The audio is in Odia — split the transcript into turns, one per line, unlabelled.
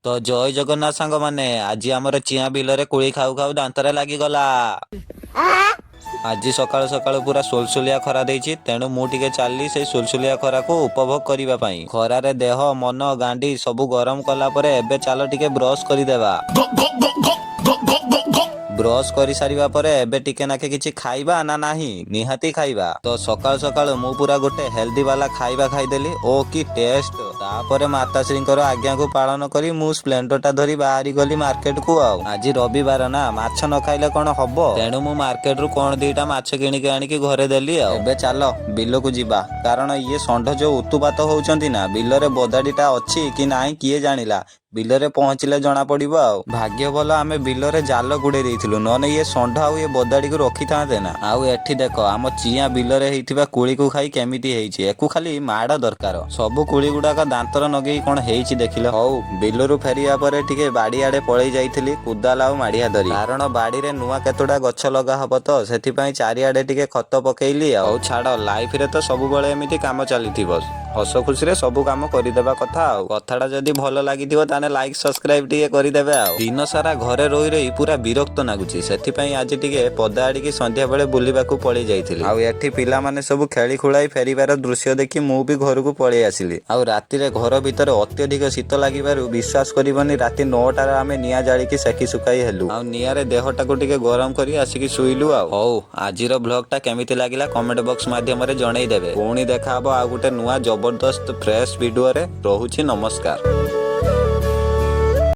ତ ଜୟ ଜଗନ୍ନାଥ ସାଙ୍ଗମାନେ, ଆଜି ଆମର ଚିଆଁ ବିଲରେ କୋଳି ଖାଉ ଖାଉ ଦାନ୍ତରେ ଲାଗିଗଲା। ଆଜି ସକାଳୁ ସକାଳୁ ପୁରା ସୁଲସୁଲିଆ ଖରା ଦେଇଛି, ତେଣୁ ମୁଁ ଟିକେ ଚାଲିଲି ସେଇ ସୁଲସୁଲିଆ ଖରାକୁ ଉପଭୋଗ କରିବା ପାଇଁ। ଖରାରେ ଦେହ, ମନ, ଗାଣ୍ଡି ସବୁ ଗରମ କଲା ପରେ ଏବେ ଚାଲ ଟିକେ ବ୍ରଶ କରିଦେବା। ବ୍ରଶ କରିସାରିବା ପରେ ଏବେ ଟିକେ ନାକେ କିଛି ଖାଇବା ନା ନାହିଁ? ନିହାତି ଖାଇବା। ତ ସକାଳୁ ସକାଳୁ ମୁଁ ପୁରା ଗୋଟେ ହେଲ୍ଦି ବାଲା ଖାଇବା ଖାଇଦେଲି। ଓ କି ଟେଷ୍ଟ! ତାପରେ ମାତାଶ୍ରୀଙ୍କର ଆଜ୍ଞାକୁ ପାଳନ କରି ମୁଁ ସ୍ପ୍ଲେଣ୍ଡର ଟା ଧରି ବାହାରି ଗଲି ମାର୍କେଟକୁ। ଆଉ ଆଜି ରବିବାର ନା, ମାଛ ନ ଖାଇଲେ କଣ ହବ? ତେଣୁ ମୁଁ ମାର୍କେଟରୁ କଣ ଦିଟା ମାଛ କିଣିକି ଆଣିକି ଘରେ ଦେଲି। ଆଉ ଏବେ ଚାଲ ବିଲକୁ ଯିବା, କାରଣ ଇଏ ଷଣ୍ଢ ଯୋଉ ଉତୁପାତ ହଉଛନ୍ତି ନା, ବିଲରେ ବଦାଡିଟା ଅଛି କି ନାହିଁ କିଏ ଜାଣିଲା। ବିଲରେ ପହଞ୍ଚିଲେ ଜଣା ପଡିବ। ଆଉ ଭାଗ୍ୟ ଭଲ ଆମେ ବିଲରେ ଜାଲ ଗୁଡେଇ ଦେଇଥିଲୁ, ନହେଲେ ଇଏ ଷଣ୍ଢ ଆଉ ଇଏ ବଦାଡିକୁ ରଖିଥାନ୍ତେ ନା। ଆଉ ଏଠି ଦେଖ, ଆମ ଚିଆଁ ବିଲରେ ହେଇଥିବା କୋଳିକୁ ଖାଇ କେମିତି ହେଇଛି। ଏକୁ ଖାଲି ମାଡ଼ ଦରକାର। ସବୁ କୋଳି ଗୁଡାକ ଦାନ୍ତର ନଗେଇ କଣ ହେଇଛି ଦେଖିଲ। ହଉ, ବିଲରୁ ଫେରିବା ପରେ ଟିକେ ବାଡି ଆଡେ ପଳେଇ ଯାଇଥିଲି କୁଦାଲ ଆଉ ମାଡିଆ ଧରି, କାରଣ ବାଡିରେ ନୂଆ କେତୋଟା ଗଛ ଲଗା ହବ ତ, ସେଥିପାଇଁ ଚାରିଆଡେ ଟିକେ ଖତ ପକେଇଲି। ଆଉ ଛାଡ, ଲାଇଫରେ ତ ସବୁବେଳେ ଏମିତି କାମ ଚାଲିଥିବ, ହସ ଖୁସିରେ ସବୁ କାମ କରିଦେବା କଥା। ଆଉ କଥାଟା ଯଦି ଭଲ ଲାଗିଥିବ, ତାହେଲେ ଲାଇକ୍ ସବସ୍କ୍ରାଇବ ଟିକେ କରିଦେବେ। ଆଉ ଦିନ ସାରା ଘରେ ରହି ରହି ପୁରା ବିରକ୍ତ ଲାଗୁଛି, ସେଥିପାଇଁ ଆଜି ଟିକେ ପଦା ଆଡ଼ିକି ସନ୍ଧ୍ୟା ବେଳେ ବୁଲିବାକୁ ପଳେଇ ଯାଇଥିଲି। ଆଉ ଏଠି ପିଲାମାନେ ସବୁ ଖେଳି ଖୁଳାଇ ଫେରିବାର ଦୃଶ୍ୟ ଦେଖି ମୁଁ ବି ଘରକୁ ପଳେଇ ଆସିଲି। ଆଉ ରାତିରେ ଘର ଭିତରେ ଅତ୍ୟଧିକ ଶୀତ ଲାଗିବାରୁ, ବିଶ୍ୱାସ କରିବନି, ରାତି 9ଟାରେ ଆମେ ନିଆଁ ଜାଳିକି ସେକି ସୁକାଇ ହେଲୁ ଆଉ ନିଆଁରେ ଦେହଟାକୁ ଟିକେ ଗରମ କରି ଆସିକି ଶୋଇଲୁ। ଆଉ ହଉ, ଆଜିର ବ୍ଲଗ ଟା କେମିତି ଲାଗିଲା କମେଣ୍ଟ ବକ୍ସ ମାଧ୍ୟମରେ ଜଣେଇ ଦେବେ। ପୁଣି ଦେଖା ହବ ଆଉ ଗୋଟେ ନୂଆ ଜବରଦସ୍ତ ଫ୍ରେଶ ଭିଡିଓରେ। ରହୁଛି, ନମସ୍କାର।